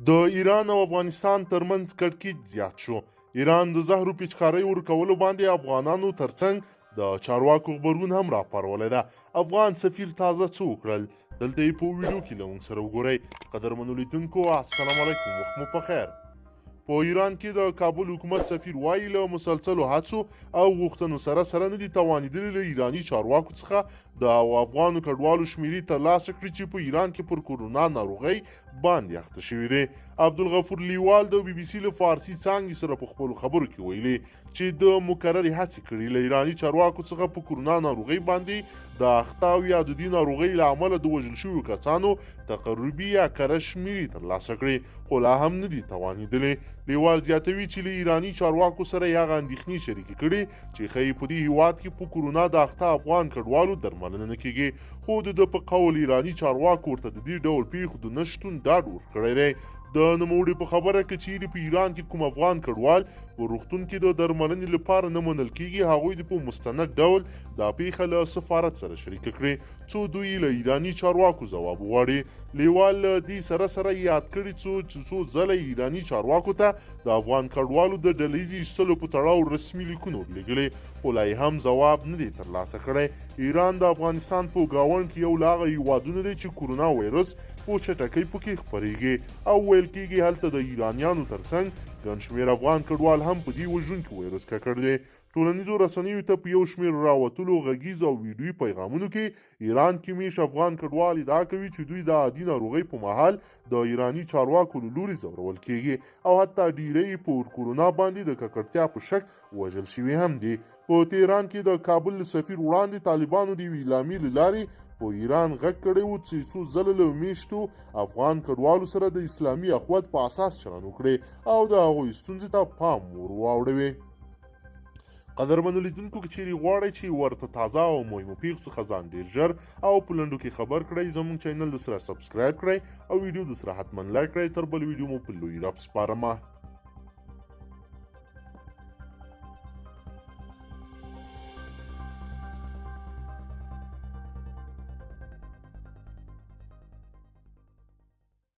د ایران او افغانستان ترمنځ کړکېچ زیات شو. ایران د زهرو پیچکارۍ ورکولو باندې افغانانو ترڅنګ د چارواکو غبرګون هم راپارولی ده. افغان سفیر تازه څه وکړل؟ دلته یې په ویډیو کې له موږ سره وګورئ. قدرمنو لیدونکو، السلام علیکم، وخت مو په خیر. په ایران کې د کابل حکومت سفیر وایي، له مسلسلو هڅو او غوښتنو سره سره نه دي توانېدلي له ایراني چارواکو څخه د افغانو کډوالو شمېرې ترلاسه کړي چې په ایران کې پر کورونا ناروغۍ باندې اخته شوي دي. عبدالغفور لیوال د بي بي سي له فارسي څانګې سره په خپلو خبرو کې ویلي چې د مکررې هڅې کړي له ایراني چارواکو څخه په کورونا ناروغۍ باندې د اخته او یا د دې ناروغۍ له امله د وژل شویو کسانو تقربي یا کره شمېرې ترلاسه کړي، خو لا هم نه دي توانېدلي. لیوال زیاتوي چې له ایراني چارواکو سره یې هغه اندېښنې شریکې کړي چې ښایي په دې هیواد کې په کورونا د اخته افغان کډوالو درملنه نه کیږي، خو د ده په قول ایراني چارواکو ورته د دې ډول پیښو د نه شتون ډاډ ورکړی دی. د نوموړي په خبره، که چیرې په ایران کې کوم افغان کډوال په روغتون کې د درملنې لپاره نه منل کیږي، هغوی دې په مستند ډول دا پیښه له سفارت سره شریکه کړي څو دوی له ایراني چارواکو ځواب وغواړي. لیوال له دې سره سره یاد کړي څو ځله ایراني چارواکو ته د افغان کډوالو د ډله ییزې ایستلو په تړاو رسمي لیکونه ورلېږلي، خو لا یې هم ځواب نه دی ترلاسه کړی. ایران د افغانستان په ګاونډ کې یو له هغه هیوادونو دی چې کورونا وایرس په چټکۍ پکې خپرېږي او ویل کیږي هلته د ایرانیانو ترڅنګ ګڼ شمېر افغان کډوال هم په دې وژونکي وایرس ککړ دي. ټولنیزو رسنیو ته په یو شمېر راوتلو غږیزو او ویډیويي پیغامونو کې ایران کې میشت افغان کډوال ادعا کوي چې دوی د عادي ناروغۍ په مهال د ایراني چارواکو له لوري ځورول کیږي او حتی ډیری یې په کورونا باندې د ککړتیا په شک وژل شوي هم دي. په تهران کې د کابل له سفیر وړاندې طالبانو د یوې اعلامیې له لارې په ایران غږ کړی و چې څو ځله له میشتو افغان کډوالو سره د اسلامي اخوت په اساس چلند وکړي او د هغوی ستونزې ته پام ور واوړوي. قدرمنو لیدونکو، که چیرې غواړئ چې ورته تازه او مهمو پیښو څخه ځان ډیر ژر او په لنډو کې خبر کړئ، زموږ چینل د سره subscribe کړئ او ویډیو د سره حتما like کړئ. تر بل ویډیو مو په لوی رب سپارمه.